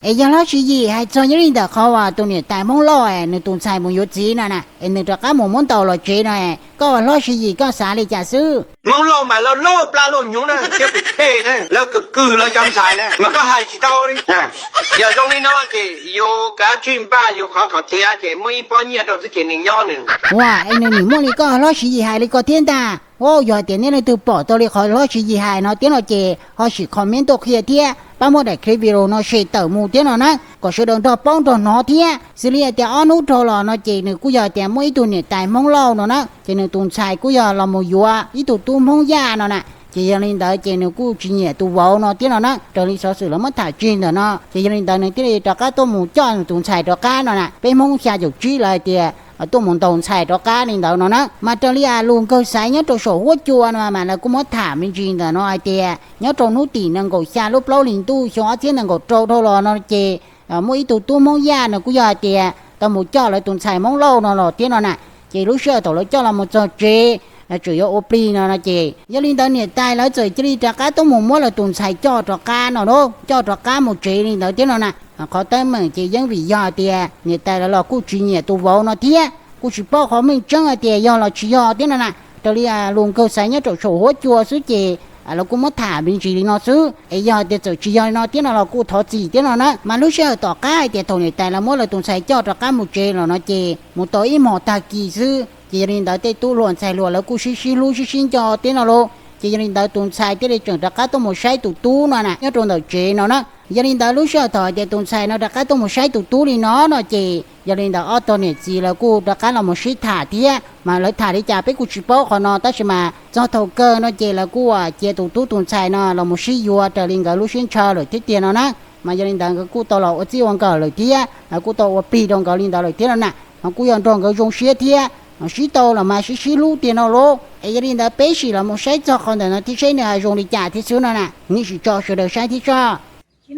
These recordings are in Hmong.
Es yog Hlob Siv Yim hais txog nyob li ntawm qhov uas tus niam tais Hmoob Lauj es nws tus ntxhais mus yuav txiv no na, es nws rov qab mus muab ntaus los tsev no, koj Hlob Siv Yim koj xav li cas xwb? Hmoob Lauj mas loj loj plab loj hnyuv na, thiab phem phem na, lawv kawg kawg lawv cov ntxhais na, mas koj hais tsis tau li. Yog zoo li no ces yus kav tsij npaj yus qhov kom tiav ces muaj ib pob nyiaj rau txoj kev neeg nyob nws. Ua es nws nim muaj li koj Hlob Siv Yim hais li ko thiab ntag. Ua yog tias nej leej twg pom tau li qhov Hlob Siv Yim hais no thiab no ces ho sim comment tuaj qhia thiab pab muab daim clip video no share tawm mus thiab no na, kom sawv daws nrog paub nrog hnov thiab. Xws li hais tias ob hnub dhau los no ces nws kuj yog tias muaj ib tug niam tais Hmoob Lauj no na, ces nws tus ntxhais kuj yog los mus yuav ib tug tub Hmoob Yaj no na. Ces yog li ntawd ces nws kuj tsis nyiam tus vauv no thiab no na, raws li xov xwm lawv muab tham tseg ntawm no. Ces yog li ntawd nws thiaj li rov qab tuaj mus coj nws tus ntxhais rov qab no na. Peb Hmoob xya caum tsib lawv hais tias tuaj mus ntaus ntxhais rov qab li ntawd no na. Mas raws li lus nkawg xaiv nyob rau saum huab cua no mas lawv kuj muab tham me ntsis ntawm no hais tias nyob rau hnub tim nees nkaum xya lub plaub hlis ntuj xyoo ob txhiab nees nkaum rau dhau los no ces muaj ib tug tub Hmoob Yaj no kuj yog hais tias tau mus coj lawv tus ntxhais Hmoob Lauj no los thiab no na. Ces lub sij hawm thaum lawv coj los mus txog tsev, tseem yuav ua plig no no ces yog li ntawd niam tais lawv txawm cia li rov qab tuaj mus muab lawv tus ntxhais coj rov qab no lauj, coj rov qab mus tsev li ntawd thiab no na. Qhov teeb meem ces yeej vim yog hais tias niam tais lawv los kuj tsis nyiam tus vauv no thiab, kuj tsis paub qhov meej tseeb hais tias yog los tsis yog thiab no na. Raws li lus nkawg xaiv nyob rau saum huab cua xwb ces lawv kuj muab tham me ntsis li no xwb. Es yog tias txawm tsis yog li no thiab no los kuj thov txim thiab no na. Mas lub sij hawm tom qab hais tias thaum niam tais lawv muab lawv tus ntxhais coj rov qab mus tsev los no ces mus tau ib hmos tag kis xwb ces yog li ntawd tej tub hluas ntxhais hluas lawv kuj sib sib hlub sib sib nco thiab no lauj. Ces yog li ntawd tus ntxhais thiaj li tseem rov qab tuaj mus saib tus tub no na nyob rau ntawm tsev no na. Yog li ntawd lub sij hawm thaum hais tias tus ntxhais no rov qab tuaj mus saib tus tub li no no ces yog li ntawd ob tog niam txiv lawv kuj rov qab los mus sib tham thiab, mas lawv tham li cas peb kuj tsis paub qhov no tab sis mas txog thaum kawg no ces lawv kuj cia tus tub tus ntxhais no los mus sib yuav raws li nkawd lub siab ntshaw lawm thiab tiag no na. Mas yog li ntawd nkawd kuj tau los ua txij ua nkawm lawm thiab, lawv kuj tau ua plig rau nkawd li ntawd lawm thiab no na. Mas kuj yog nrog nkawd zoo siab thiab, sib tau los mas sib sib hlub tiag no lauj. Es yog li ntawd peb sim los mus saib txog qhov ntawm no thiab seb nws zoo li cas thiab xwb no na. Nej sim tso sawv daws saib thiab soj. Tij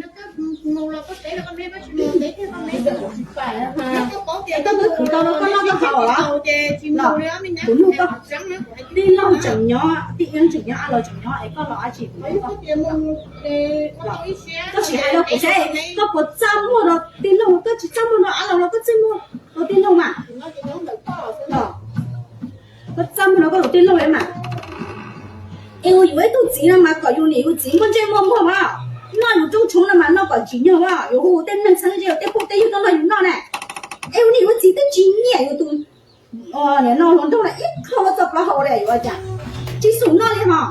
laug tseem nyob, tij laug tseem nyob, a los tseem nyob es koj los dab tsi? Koj tsis hais rau kuv saib, koj puas txaj muag rau tij laug, koj tsis txaj muag rau a los los koj txaj muag rau tij laug mas. Koj txaj muag rau koj tus tij laug mas. Es yus yuav ib tug txiv no mas kom yus niam yus txiv muaj ntsej muaj muag mas, noj yus rooj tshoob no mas noj kom tsim nyog mas, yuav hu tej neeg txheeb ze tej phooj tej ywg tuaj nrog yus noj na. Es yus niam yus txiv twb tsis nyiam yus tus niam no hluas nraug no ib qho txog plaub hau li yuav cas tsis xum noj li hos.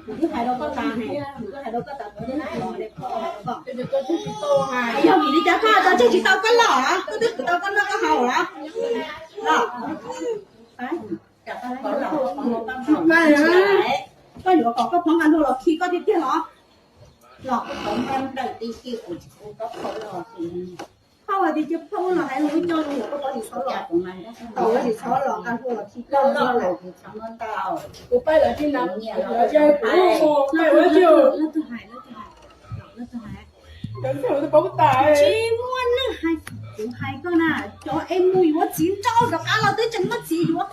Kuv twb hais rau koj tas, kuv twb hais rau koj tas, kuv twb hais rau koj. Yog vim li cas koj tau tseg tsis tau koj los, koj twb khwv tau koj noj koj haus los? Koj yuav kom koj phov nqa luag los khi koj tiag tiag los? Los koj phov nqa ntawm ti ki kuv tsis ua koj phauj los. Phauj hais tias cia phauj los hais lus coj lus, koj tsis txhob los, tau tsis txhob los nqa luag los khi koj los. Kuv pab lawv tsis na, lawv tsis kuv, pab lawv tsis. Tsis muaj neeg hais, kuv hais koj na, cov es mus yuav txiv nrauj rov qab los twb tseem muaj txiv yuav,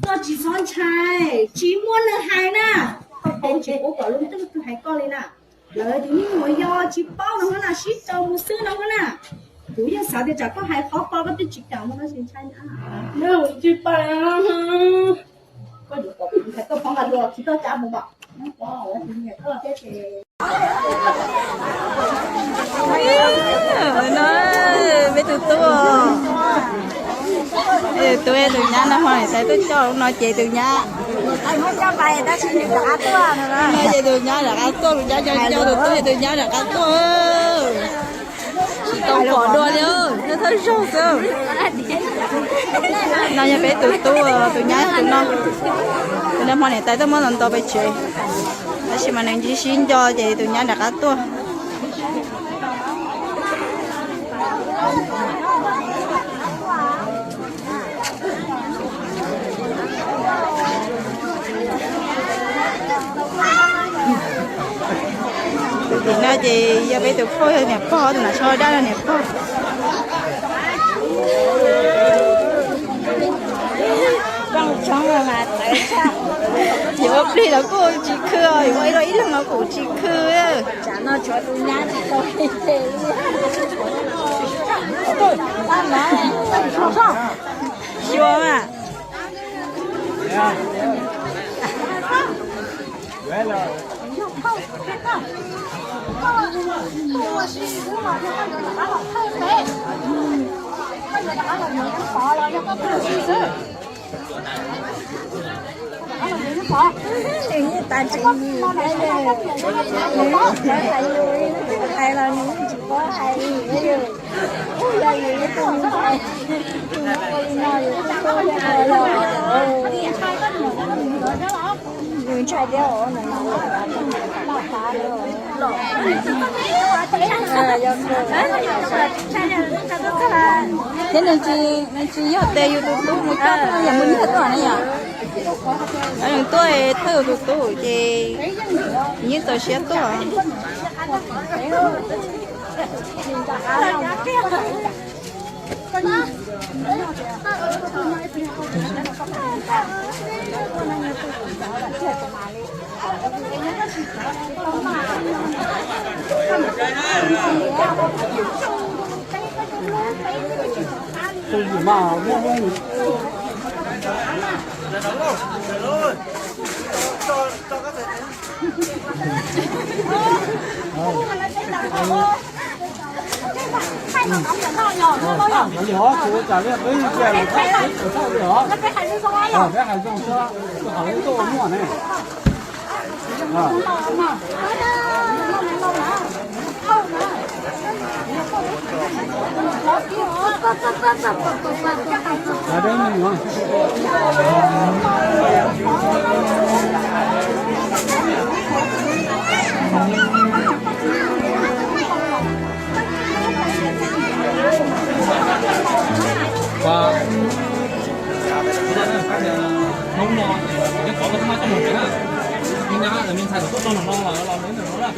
koj tsis txhob ntshai, tsis muaj neeg hais na. Koj paub tsis paub kom lub ntuj twg hais koj li na. Lawv tus me nyuam yau tsis paub no na, sib raug mus xwb no na. Kuv yeej xav tias tsam koj hais qhov ko koj twb tsis kam mus no tsis ntshai na. Koj yuav kom kuv hais koj phov nqa luag khi koj cab mus mas. No, peb tus tub, tus tub tus nyab no ho niam tais tuaj coj no ces tus nyab, no ces tus nyab rov qab tuaj, tus nyab coj tus tub tus nyab rov qab tuaj. Tsis tau pom dua li, thawj thawj zaug xwb. No yog peb tus tub, tus nyab tus no, tus no hmo niam tais tuaj muab los ntaus pem tsev, tab sis mas nws ntsib sib nco ces tus nyab rov qab tuaj. Tim no ces yog peb tus phauj yog niam pog, tus nram tsho dab yog niam pog. Yuav ua plig los kuj tsis khw, yuav ua ib leeg los kuj tsis khw. Tsam no tshuav tus nyab tsis tau li ces xyuas mas. Nws yeej tas tsev yim thiab, nws yeej tsis paub hais lus, nws yeej tsis paub hais li. Yog yus ib tug ntxhais, tus muab ua li no yus twb tuaj thiab los. Yus ntshai thiab os, nws no thiab nws tsis, nws tsis yog tes yus tus tub mus coj tuaj yam mus nyiag tuaj na yom. Nws tuaj thawj yus tus tub ces yeej txaus siab tuaj.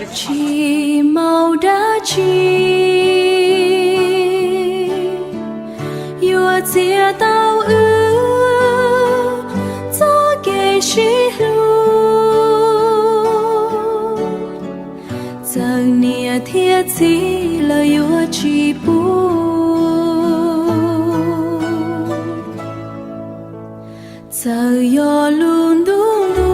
Tsis muaj dab tsi yuav txiav tau wb txoj kev sib hlub, txawm niam thiab txiv lawv yuav tsis pub, txawm yog lub ntuj ntuj.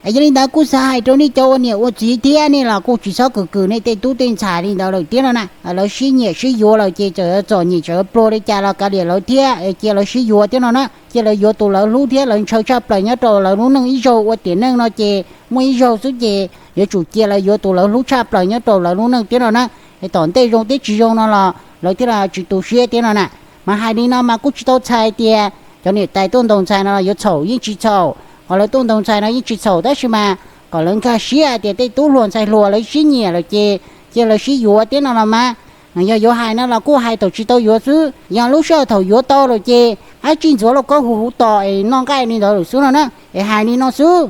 Yog li ntawd kuj xav hais rau nej cov ua niam ua txiv thiab nej los kuj tsis txhob kws kws nej tej tub tej ntxhais li ntawd lawm thiab no na. Lawv sib nyiam sib yuav lawm ces txawm yuav txom nyem txawm yuav pluag li cas los kav liam lawv thiab, cia lawv sib yuav thiab no na. Cia lawv yuav tus lawv hlub thiab lawv ntshaw tshaj plaws nyob rau lawv lub neej ib zaug ua tiam neej no ces muaj ib zaug xwb ces yuav tsum cia lawv yuav tus lawv hlub tshaj plaws nyob rau lawv lub neej thiab no na. Es tom ntej zoo thiab tsis zoo no los lawv thiaj li tsis tu siab thiab no na. Mas hais li no mas kuj tsis tau txhais tias cov niam tais tuaj ntaus ntxhais no yuav txhaum, yeej tsis txhaum. Qhov lawv tuaj ntaus ntxhais no yeej tsis txhaum tab sis mas kom lawv nkag siab hais tias tej tub hluas ntxhais hluas lawv sib nyiam lawm ces cia lawv sib yuav thiab no los mas. Yog yuav hais no los kuj hais thaum tsis tau yuav xwb, yog lub sij hawm thaum yuav tau lawm ces ab tsij ntxuav lauj kaub huv huv tos es noj nqaij li ntawd lawm xwb no na. Es hais li no xwb.